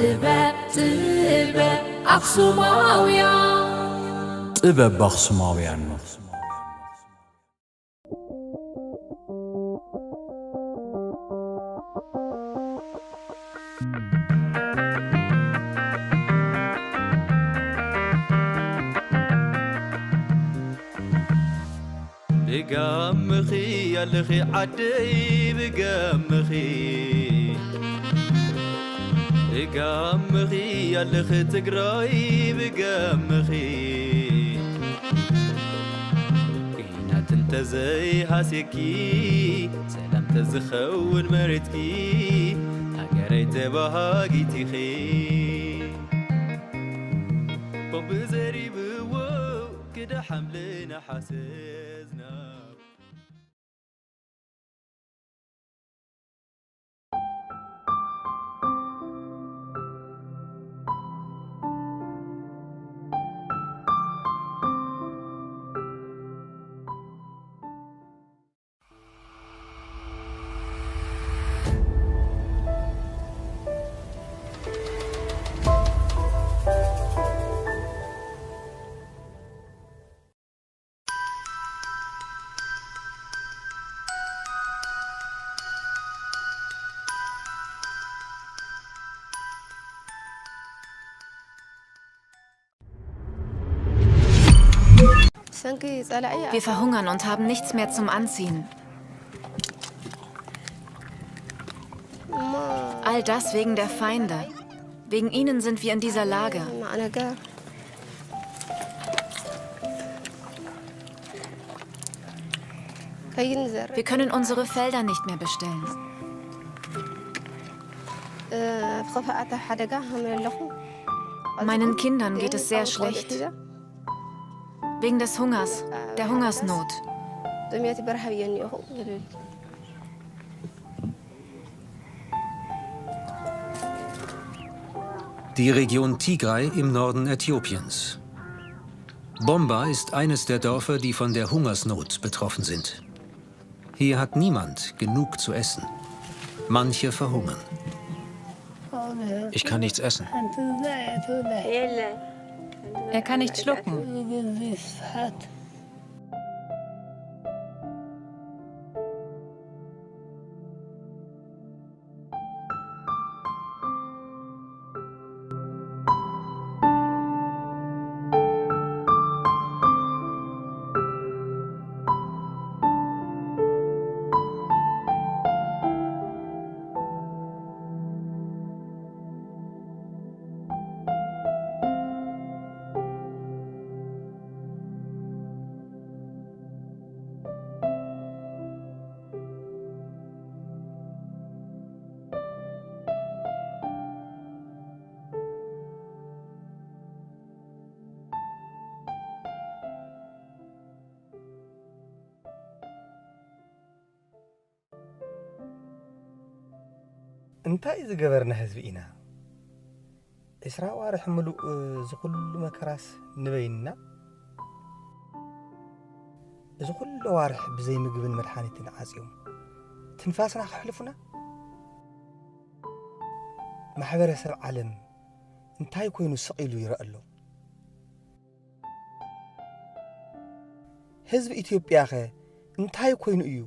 ጥበብ ጥበብ ኣኽሱማውያን። ጥበብ ኣኽሱማውያን። ብጋምኺ ኣለኺ ዓደይ ብጋምኺ፣ ብጋምኺ ኣለኺ ትግራይ ብጋምኺ። ኲናት እንተዘይሃስየኪ፣ ሰላም ተዝኸውን መሬትኪ፣ ሃገረይ ተባሃጊት ኢኺ። ቦምብ ዘሪብዎ ክደ ሓምለ ነሓሰ ዝናብ። ሰንኪ ጸላኢ Wir verhungern und haben nichts mehr zum Anziehen. እሞ All das wegen der Feinde. Wegen ihnen sind wir in dieser Lage. ማዕነገ ከይንዘር Wir können unsere Felder nicht mehr bestellen. ኣብ ኸፋኣታ ሓደጋ ሃምረ ኣለኹ። Meinen Kindern geht es sehr schlecht. Wegen des Hungers, der Hungersnot. ጥሜት በረሃብ እየ እኒኦኹ። Die Region Tigray im Norden Äthiopiens. Bomba ist eines der Dörfer, die von der Hungersnot betroffen sind. Hier hat niemand genug zu essen. Manche verhungern. Ich kann nichts essen. Er kann nicht schlucken. እንታይ ዝገበርና ህዝቢ ኢና? ዕስራ ኣዋርሕ ምሉእ እዚ ኩሉ መከራስ ንበይንና? እዚ ኩሉ ኣዋርሕ ብዘይ ምግብን መድሓኒትን ዓጽዮም ትንፋስና ከሕልፉና? ማሕበረሰብ ዓለም እንታይ ኮይኑ ስቕ ኢሉ ይረኣ ኣሎ? ህዝቢ ኢትዮጵያኸ እንታይ ኮይኑ እዩ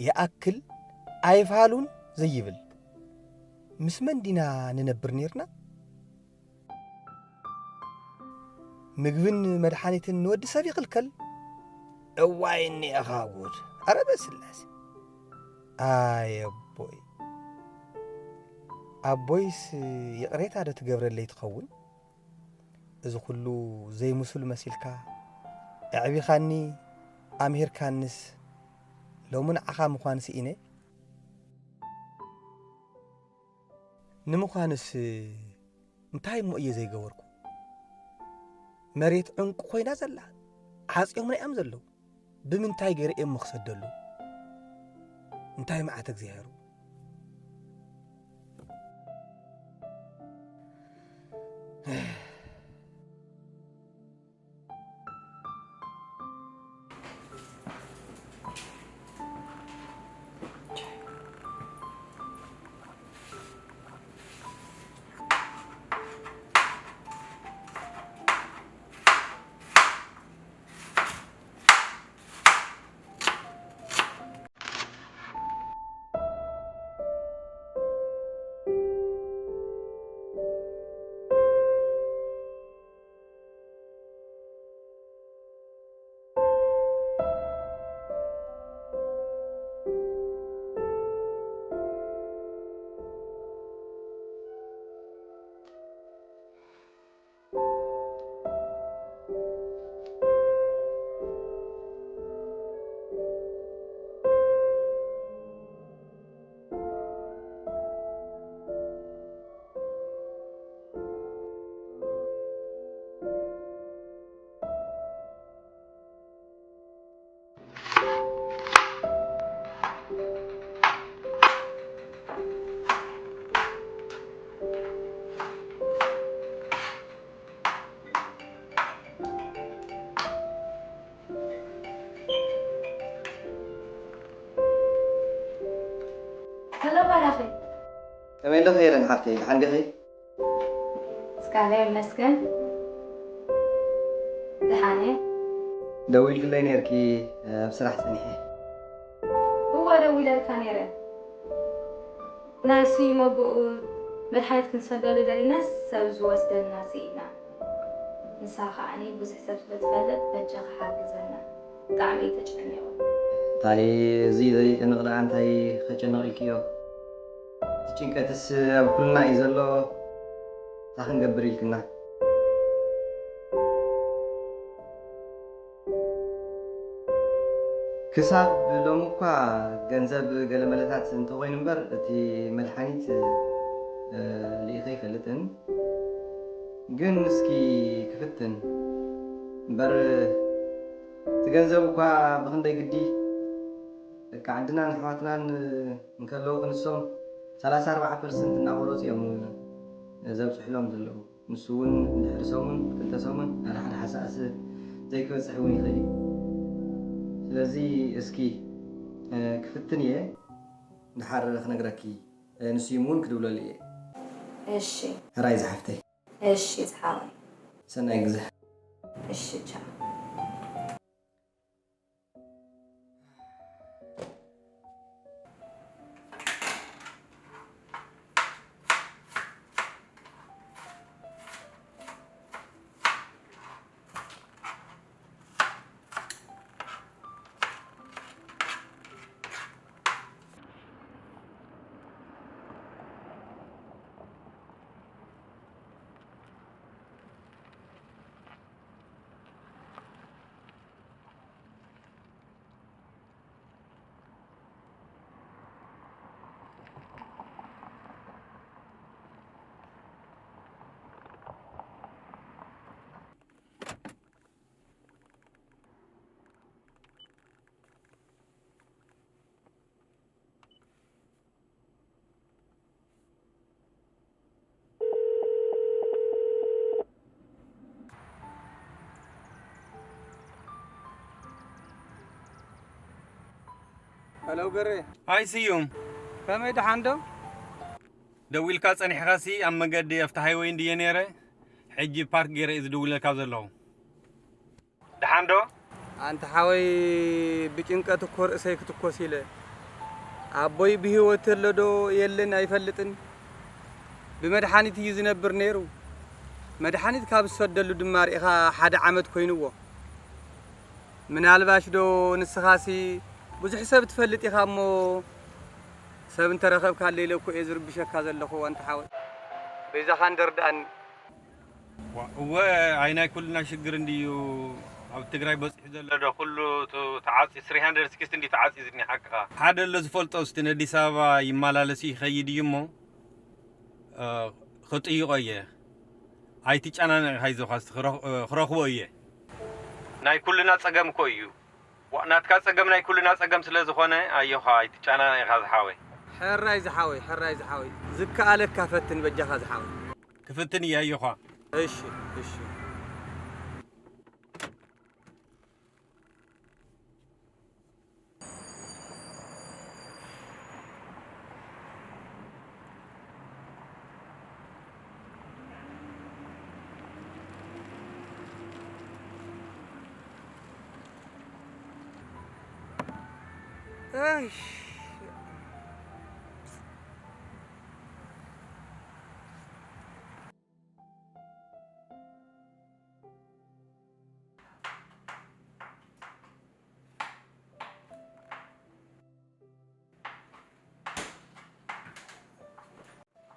ይኣክል ኣይፋሉን ዘይብል? ምስ መን ዲና ንነብር ኔርና? ምግብን መድሓኒትን ንወዲ ሰብ ይኽልከል? እዋይ እኒኤኻ ጉድ! ኣረ በስላሴ! ኣይ ኣቦይ! ኣቦይስ ይቕሬታ ዶ ትገብረለይ ትኸውን? እዚ ኩሉ ዘይምሱል መሲልካ ኣዕቢኻኒ ኣምሂርካንስ ሎሚ ንዓኻ ምዃን ስኢነ። ንምዃንስ እንታይ እሞ እየ ዘይገበርኩ? መሬት ዕንቁ ኮይና ዘላ ዓጽዮምና እዮም ዘለዉ። ብምንታይ ገይረ እየ እሞ ክሰደሉ? እንታይ መዓት እግዚኣብሔር። ከመይ ኣለኺ ኤረን ሓፍተይ፣ ደሓን ዲኺ? እስካለ ይመስገን። ደሓን እየ። ደዊልክለይ ነርኪ፣ ኣብ ስራሕ ጸኒሐ። እወ ደዊለልካ ነይረ። ናይ ስዩም ኣቦኡ መድሓኒት ክንሰደሉ ደሊና ሰብ ዝወስደልና ስኢና። ንሳ ከዓኒ ብዙሕ ሰብ ስለ ትፈልጥ በጃኻ ሓግዘና። ብጣዕሚ እዩ ተጨኒቑ። እንታይ እዚ ዘየጨንቕ ደኣ እንታይ ከጨንቕ ኢልክዮ? እቲ ጭንቀትስ ኣብ ኩልና እዩ ዘሎ። እንታይ ክንገብር ኢልክና? ክሳብ ሎሚ እኳ ገንዘብ ገለመለታት እንተኾይኑ እምበር እቲ መድሓኒት ልኢኸ ኣይፈልጥን። ግን እስኪ ክፍትን እምበር እቲ ገንዘብ እኳ ብኽንደይ ግዲ ደቂ ዓድናን ኣሕዋትናን እንከለዉ ክንሶም ሰላሳ ኣርባዓ ፐርሰንት እናቆረፁ እዮም ዘብፅሕሎም ዘለዉ። ንሱ እውን ድሕሪ ሰሙን ክልተ ሰሙን ሓደ ሓደ ሓሳእስ ዘይክበፅሕ እውን ይኽእል እዩ። ስለዚ እስኪ ክፍትን እየ፣ ድሓር ክነግረኪ ንስዩም እውን ክድውለሉ እየ። እሺ ሕራይ ዝሓፍተይ። እሺ ዝሓወይ። ሰናይ ግዜ። እሺ ቻው። ሄሎ ገሬ። ሃይ ስዩም። ከመይ ደሓን ዶ? ደዊልካ ጸኒሕኻሲ ኣብ መገዲ ኣብቲ ሃይወይ እንድየ ነይረ። ሕጂ ፓርክ ገይረ እየ ዝድውለልካ ዘለኹ። ደሓን ዶ? ኣንታ ሓወይ ብጭንቀት እኮ ርእሰይ ክትኮስ ኢለ። ኣቦይ ብህይወት ኣሎ ዶ የለን ኣይፈልጥን። ብመድሓኒት እዩ ዝነብር ነይሩ። መድሓኒት ካብ ዝሰደሉ ድማ ርኢኻ ሓደ ዓመት ኮይንዎ። ምናልባሽ ዶ ንስኻሲ ብዙሕ ሰብ ትፈልጥ ኢኻ እሞ ሰብ እንተረኸብካለይ ኢለ እኮ እየ ዝርብሸካ ዘለኹ ኣንታ ሓወይ። በይዛኻ እንደርድኣኒ። እወ ኣይ ናይ ኩልና ሽግር እንድዩ ኣብ ትግራይ በፂሑ ዘሎ ዶ ኩሉ ተዓፂ ስሪ ሃንድረድ ስክስቲ እንዲ ተዓፂ ዝኒ ሓቅኻ ሓደ ኣሎ ዝፈልጦ እስቲ ነዲስ ኣበባ ይመላለስ ይኸይድ እዩ እሞ ክጥይቆ እየ ኣይትጨናነቕ ኢኻ ይዞኻ እስቲ ክረኽቦ እየ ናይ ኩልና ፀገም እኮ እዩ ናትካ ጸገም ናይ ኩልና ጸገም ስለ ዝኾነ ኣዮኻ ኣይትጨናነቕ ኢኻ ዝሓወይ። ሕራይ ዝሓወይ ሕራይ ዝሓወይ ዝከኣለካ ፈትን በጃኻ ዝሓወይ። ክፍትን እየ ኣዮኻ። እሺ እሺ።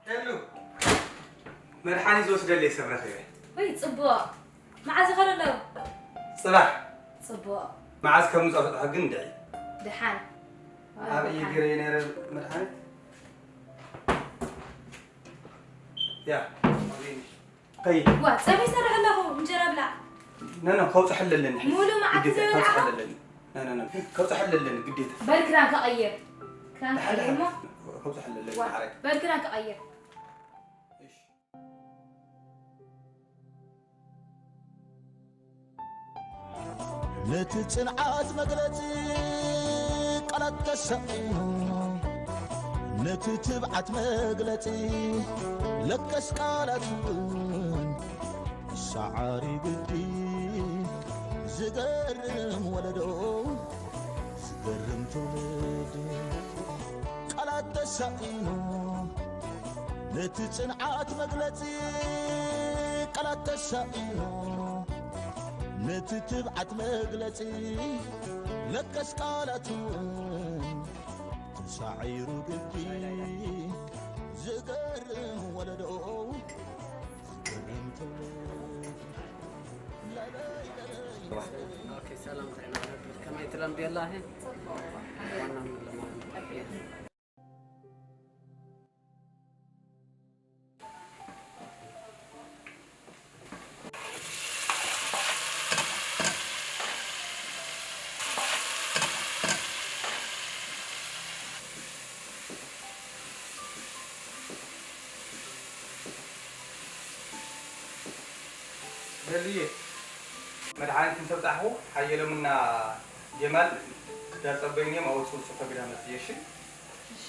ሄሉ፣ መድሓኒት ዝወስደለይ ሰብ ረኺበ። ወይ ጽቡቕ። መዓዝ ይኸዶ ኣሎ? ጽባሕ። ጽቡቕ። መዓዝ ከም ምጻ ፍትሖ ግን ድዒ። ደሓን። ኣብ እዩ ገይረ ነይረ መድሓኒት። ያ። ከይ ዋ ጸብሒ ይሰርሕ ኣለኹ እንጀራ ብላዕ። ነነ ከውፅሐለለኒ ሙሉ መዓልቲ ግዴታ ዘይበላዕኻ? ከውፅሐለለኒ ነነ ከውፅሐለለኒ ግዴታ በል ክዳን ከቐይር ክዳን ከቐይር እሞ ከውፅሐለለኒ ዋ ማዕረይ በል ክዳን ከቐይር ነቲ ጽንዓት መግለጺ ቃላት ተሰኢኑ ነቲ ትብዓት መግለጺ ለከስ ቃላት እውን ሰዓሪ ግዲ። ዝገርም ወለዶ፣ ዝገርም ትውልዲ። ቃላት ተሳኢኑ ነቲ ጽንዓት መግለጺ፣ ቃላት ተሳኢኑ ነቲ ትብዓት መግለጺ ለከስ ቃላት እውን ተሳዒሩ ግዲ። ዝገርም ወለዶ፣ ዝገርም ትውልዲ። ኦኬ፣ ሰላም እንታይ ማለት ከመይ ትለምድ የላህ? ዋና ምን ለማለት ዘልዬ፣ መድሓኒት ምስ ኣብጻሕኹ፣ ሓየሎምና ጀማል እንዳጸበዩኒ እዮም፣ ኣብኡ ትውስኾ ግዳ መጽየ፣ እሺ? እሺ።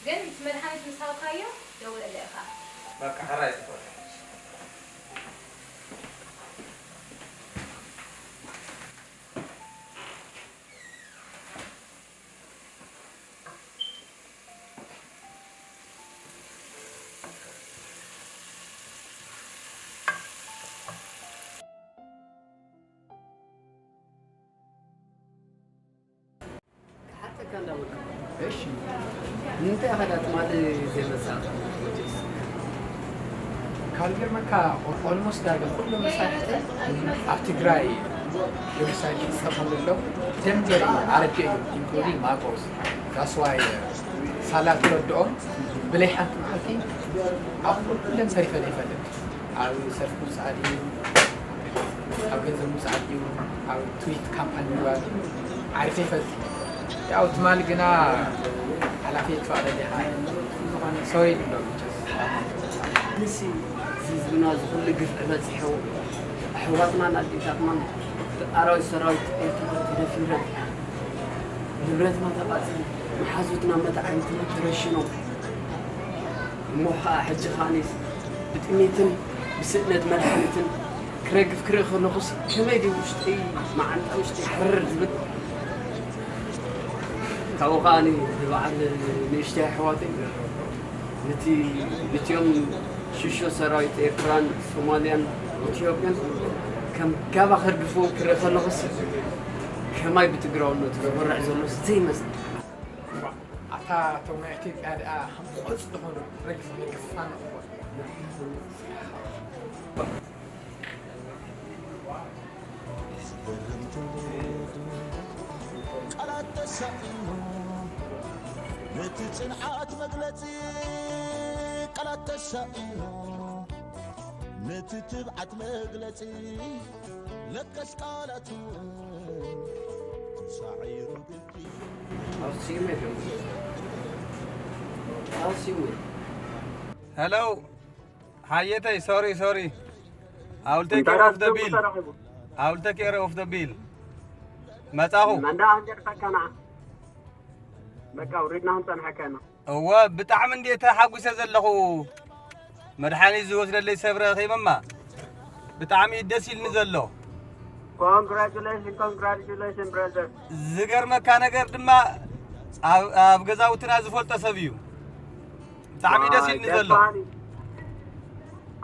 ግን እቲ መድሓኒት ምስ ሃብካዮ፣ ደውለለይ ኢኻ። በቃ፣ ሕራይ ጽፈት። ክሓተካ እንዳበልኩ። እሺ፣ ንምንታይ ኢኻ ዳ ትማሊ ዘይመጻእካ? ካብ ዝገርመካ፣ ኦልሞስት ዳርጋ ኩሎም መሳርሕተይ ኣብ ትግራይ ጀኖሳይድ ይፍጸመሉ ኣሎ። ደንበሪ ኣረድኦ እዩ፣ ኢንክሉዲንግ ማጎስ። ዛትስ ዋይ ሳላ ትረድኦም ብለይ ሓንቲ መዓልቲ ኣብ ኩለን ተሪፈ ዘይፈልጥ። ኣብ ሰልፊ ምውጻእ ድዩ፣ ኣብ ገንዘብ ምውጻእ ድዩ፣ ኣብ ትዊት ካምፓኒ ምግባር ዓሪፈ ይፈልጥ። ያው ትማሊ ግና ሓላፊ ይትፋቐደልኻ። ሶሪ ንብሎ ብቻ። ንሲ እዚ ህዝብና እዚ ኩሉ ግፍዒ በጺሑ፣ ኣሕዋትናን ኣዴታትናን ብኣራዊት ሰራዊት ኤርትራ ተደፊሮም፣ ንብረትና ተቓጺሉ፣ መሓዙትና መተዓቢትና ተረሺኖም፣ እሞ ኸኣ ሕጂ ኸኣኒ ብጥሜትን ብስእነት መድሓኒትን ክረግፍ ክርኢ ከለኹስ ከመይ ድዩ ውሽጠይ፣ መዓንጣ ውሽጠይ ሕርር ዝብል። ካብኡ ከኣ ንበዓል ንእሽተይ ኣሕዋተይ ነቲ፣ ነቲኦም ሽሾ ሰራዊት ኤርትራን ሶማልያን ኢትዮጵያን ከም ጋባ ከርግፍዎም ክርኢ ከለኹስ ከማይ ብትግራውነቱ ዝኮርዕ ዘሎ ዘይመስል። ኣታ እቶም ናይ ኢትዮጵያ ደኣ ከም ቆጽሊ ዝኾኑ ረግፍ ረግፍ ፋኖ እኮ። ቃላት ተሳኢኑ ነቲ ጽንዓት መግለጺ፣ ቃላት ተሳኢኑ ነቲ ትብዓት መግለጺ፣ ለከስ ቃላት እውን ተሳዒሩ ግዲ። Hello፣ ሓየተይ፣ ሶሪ፣ ሶሪ። I will take care of the bill። I will take care of the bill። መጻኹ። መንዳ ኣንጀር ፈከና። በቃ፣ ውሪድና ክንጸንሐካ ኢና። እወ፣ ብጣዕሚ እንዴ ተሓጒሰ ዘለኹ። መድሓኒት ዝወስደለይ ሰብ ረኺበማ። ብጣዕሚ እዩ ደስ ኢልኒ ዘሎ። Congratulations, congratulations, brother። ዝገርመካ ነገር ድማ፣ ኣብ፣ ኣብ ገዛውትና ዝፈልጦ ሰብ እዩ። ብጣዕሚ ደስ ኢልኒ ዘሎ።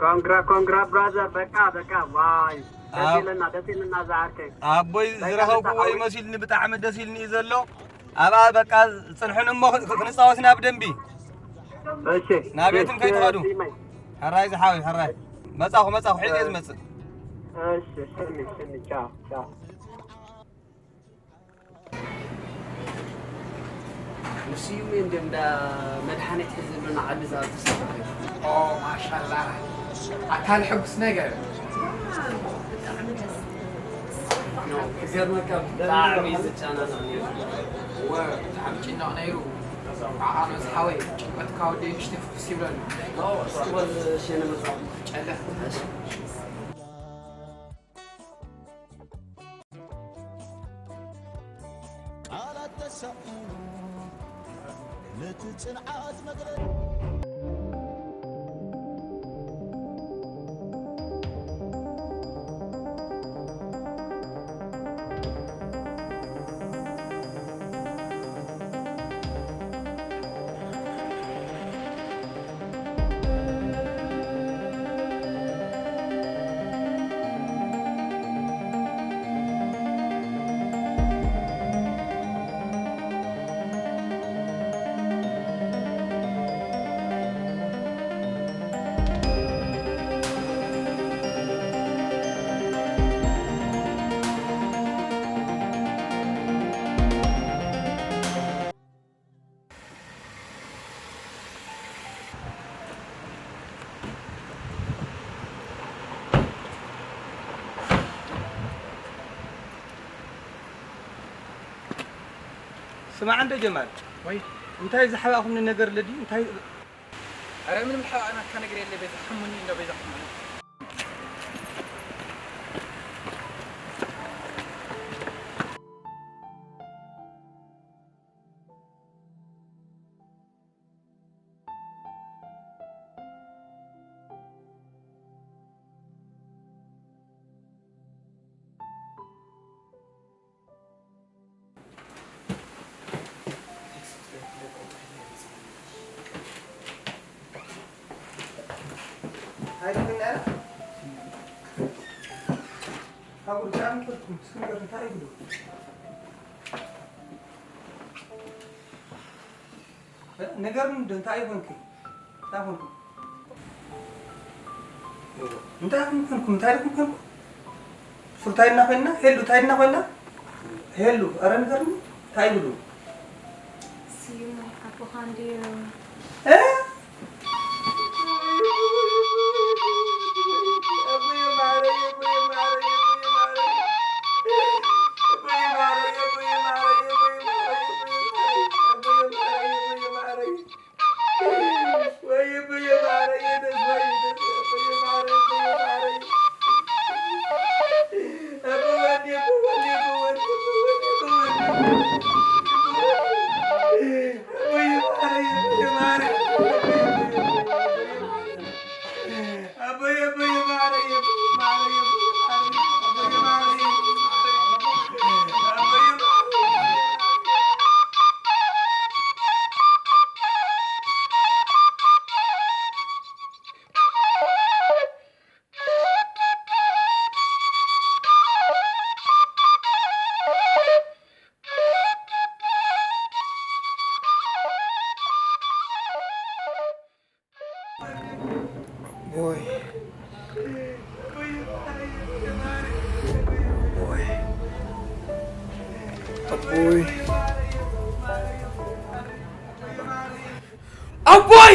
Congra፣ congra፣ brother። በቃ፣ በቃ፣ ዋይ። ደስ ኢለና፣ ደስ ኢለና፣ ዝዓርከይ። ኣቦይ በቃ፣ ዝረኸብኩዎ ይመሲልኒ፣ ብጣዕሚ ደስ ኢልኒ እዩ ዘሎ። ኣብኣ በቃ ጽንሑን እሞ ክ-፣ ክንጻወት ኢና ብደንቢ። እሺ። ናብየትም እሺ፣ ከይትኸዱ። ዲመይ። ሕራይ ዝሓወይ፣ ሕራይ። መጻኹ፣ መጻኹ፣ ሕዚ እየ ዝመጽእ። እሺ፣ ስኒ፣ ስኒ፣ ቻው፣ ቻው። ንሱ እዩ እንደ እንዳ መድሓኒት ሒዝሉና ዓዲ ዝኣቱ ሰብ እዩ። ኦ፣ ማሻላ። ኣካል ሕጉስ ነገር። ብጣዕሚ ደስ። ክገርመካ ብጣዕሚ እዩ ዝጨናነቕ ነይሩ። እወ፣ ብጣዕሚ ጭነቕ ነይሩ። ዓቐኖ ዝሓወይ፣ ጭንቀትካ ወዲ ንሽቲ ፍኩስ ይብለሉ። ኖ፣ እስኪ በል ሸነ መጽሓፍ። ጨለፍ። እሺ። ቃላት ተሳኢኑ ነቲ ጽንዓት መግለጺ። ስማዕ እንዶ ጀማል። ወይ። እንታይ ዝሓባእኹምኒ ነገር ኣለድዩ? እንታይ? ኣረ ምንም ሓባእናካ ነገር የለ፣ ቤዛ ሓሙኒ እንዶ ቤዛ ሓሙኒ። ንገርኒ እንዶ እንታይ ይኾንኪ? እንታይ ኾንኩም? እንታይ ኹም ኮንኩም? እንታይ ኹም ኮንኩም? ሱር እንታይ እና ኮይና? ሄሉ እንታይ እና ኮይና? ሄሉ፣ ኧረ ንገርኒ፣ እንታይ ይብሉ? ስዩም ኣቦኻ እንድዩ። እ? Boy. Boy. Boy. ኣቦይ!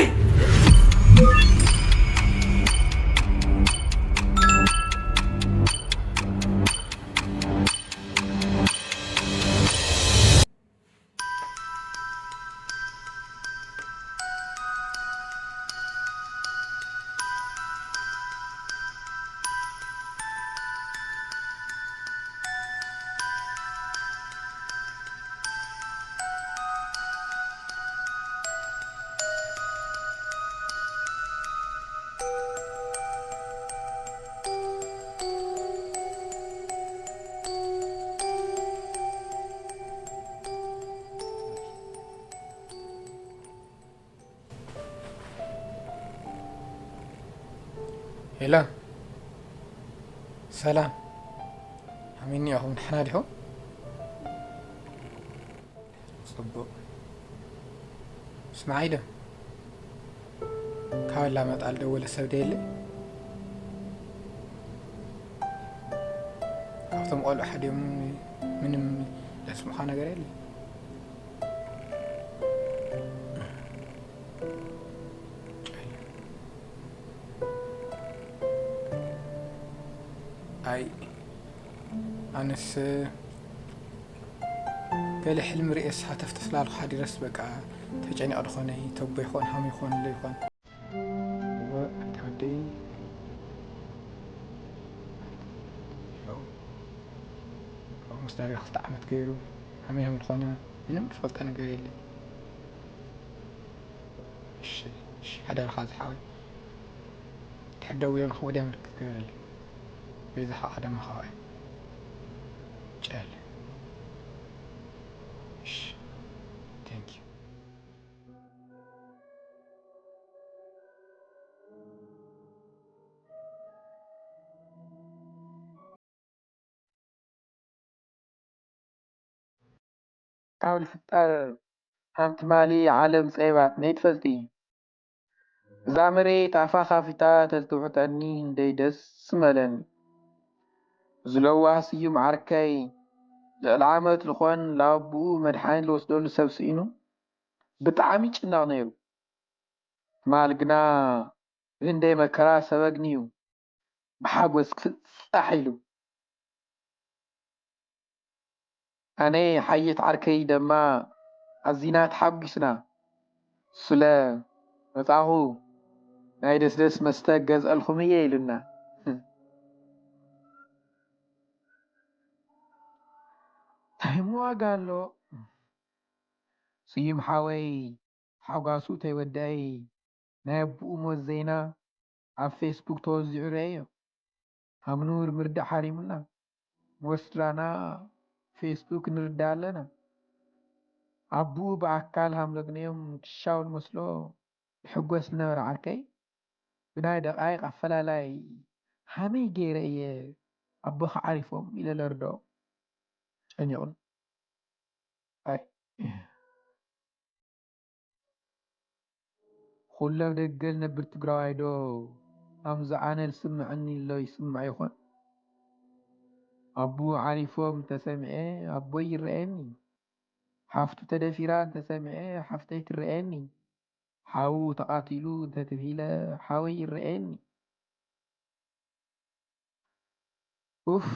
ሄሎ፣ ሰላም። ከመይ እኒኦኹም? ደሓና ዲኹም? ጽቡቕ። ስምዓይ ዶ፣ ካብ ኣላማጣ ዝደወለ ሰብ ዶ የለ? ካብቶም ቆልዑ ሓዲኦም ምንም ዘስምዖ ነገር የለ። ኣይ፣ ኣነስ ገለ ሕልሚ ርእየስ ሃተፍተፍ ላልኩ ሓዲረስ በቃ ተጨኒቐ ዝኾነ ተቦ ይኾን ሃም ይኾን ለ ይኾን። እወ፣ ኣቲ ወደይ። ያው፣ ኣልሞስት ዳርጋ ክልተ ዓመት ገይሩ። ከመይ ከም ዝኾነ ምንም ዝፈልጦ ነገር የለን። ሓደራኻ ዝሓወይ፣ ድሕር ደዊለልካ ወዲያ ምልክት ግበረለይ። በይዛኻ ቀደመኻ ውዒ። ጨል። እሺ። Thank you። ካብ ልፍጠር ሃም ትማሊ ዓለም ጸይባት ነይትፈልጢ። እዛ መሬት ኣፋ ካፊታ ተልትውሕጠኒ እንደይ ደስ መለን። ዝለዋህ ስዩም ዓርከይ ልዕሊ ዓመት ልኾን ላቡኡ መድሓኒት ልወስደሉ ሰብ ስኢኑ ብጣዕሚ ይጭነቕ ነይሩ። ትማል ግና ብእንደይ መከራ ሰበግንዩ ብሓጎስ ክፍጻሕ ኢሉ። ኣነ ሓየት ዓርከይ ደማ ኣዚና ተሓጒስና። ስለ መጻኹ ናይ ደስደስ መስተ ገዝኣልኩም እየ ኢሉና። እንታይ ዋጋ ኣሎ? ስዩም ሓወይ ሓጓሱ ተይወደአይ ናይ ኣቦኡ ሞት ዜና ኣብ ፌስቡክ ተወዚዑ ርእየዮ። ሃም ንቡር ምርዳእ ሓሪሙና። ወስድራና ፌስቡክ ንርዳእ ኣለና። ኣቦኡ ብኣካል ሃም ለግንዮም ትሻው ንመስሎ ይሕጎስ ዝነበረ ዓርከይ ብናይ ደቓይቕ ኣፈላላይ ሃመይ ገይረ እየ ኣቦኻ ዓሪፎም ኢለ ለርድኦ ጨኒቑኒ። ኣይ። ኩሉ ኣብ ደገ ዝነብር ትግራዋይ ዶ ከምዚ ኣነ ዝስምዐኒ ኣሎ ይስምዖ ይኾን? ኣቦኡ ዓሪፎም እንተሰሚዐ ኣቦይ ይረኣየኒ። ሓፍቱ ተደፊራ እንተሰሚዐ ሓፍተይ ትረኣየኒ። ሓዉ ተቓቲሉ እንተተብሂለ ሓወይ ይረኣየኒ። ኡፍ፣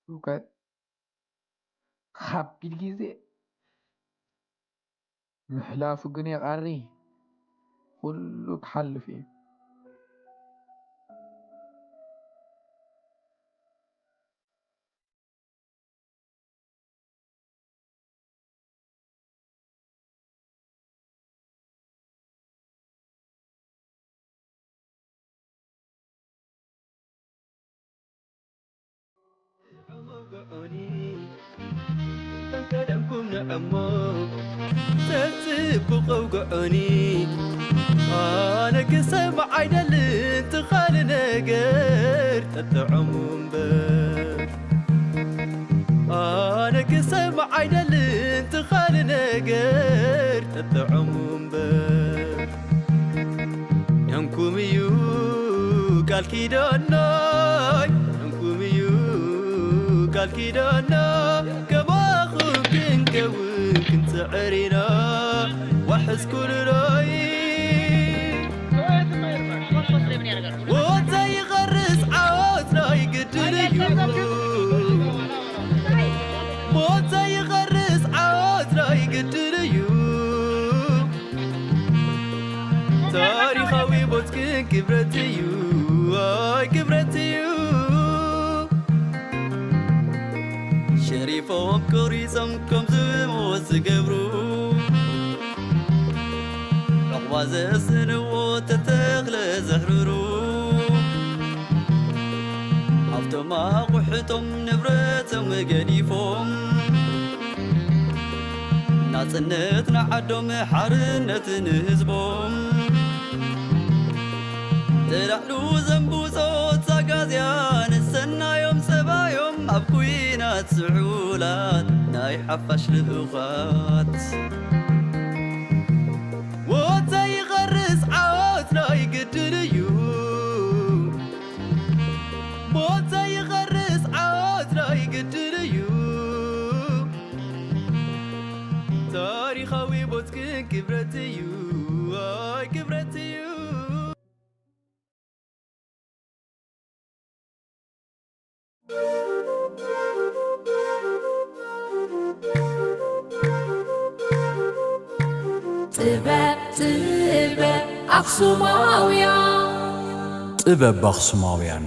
እውቀት ከቢድ ግዜ ምሕላፉ ግን የቓሪ። ኩሉ ክሓልፍ እዩ። ተደምኩም ንዕሞ ተጽብቕ ኣውግዑኒ። ኣነ ክሰምዕ ኣይደልን ትኻል ነገር ጠጥዖሙ እምበር። ኣነ ክሰምዕ ኣይደልን ትኻል ነገር ጠጥዖሙ እምበር። ደምኩም እዩ ቃል ኪዳናይ፣ ደምኩም እዩ ቃል ኪዳና። ከማኹም ክንከውን ክንጽዕር ኢና። ዋሕስ ኩሉናይ ሞት ዘይቐርስ ዓወት ናይ ግድን እዩ። ሞት ዘይቐርስ ዓወት ናይ ግድን እዩ። ታሪኻዊ ሞት ግን ክብረት እዩ፣ ኣይ ክብረት እዩ። ሸሪፎም ቆሪጾም ከም ዝሞት ዝገብሩ፣ ዑቕባ ዘስንዎ ተተኽለ ዘሕርሩ፣ ሃብቶም ኣቑሑቶም ንብረቶም ገዲፎም፣ ናጽነት ንዓዶም ሓርነት ንህዝቦም፣ ተላዕሉ ዘንብጾ ዛጋዝያን ሰናዮም ጸባዮም ኣብ ኲናት ስዑላት ናይ ሓፋሽ ልኡኻት። ሞት ዘይቐርስ ዓወት ናይ ግድን እዩ። ሞት ዘይቐርስ ዓወት ናይ ግድን እዩ። ታሪኻዊ ሞት ግን ክብረት እዩ፣ ኣይ ክብረት እዩ። ጥበብ ጥበብ ኣኽሱማውያን። ጥበብ ኣኽሱማውያን።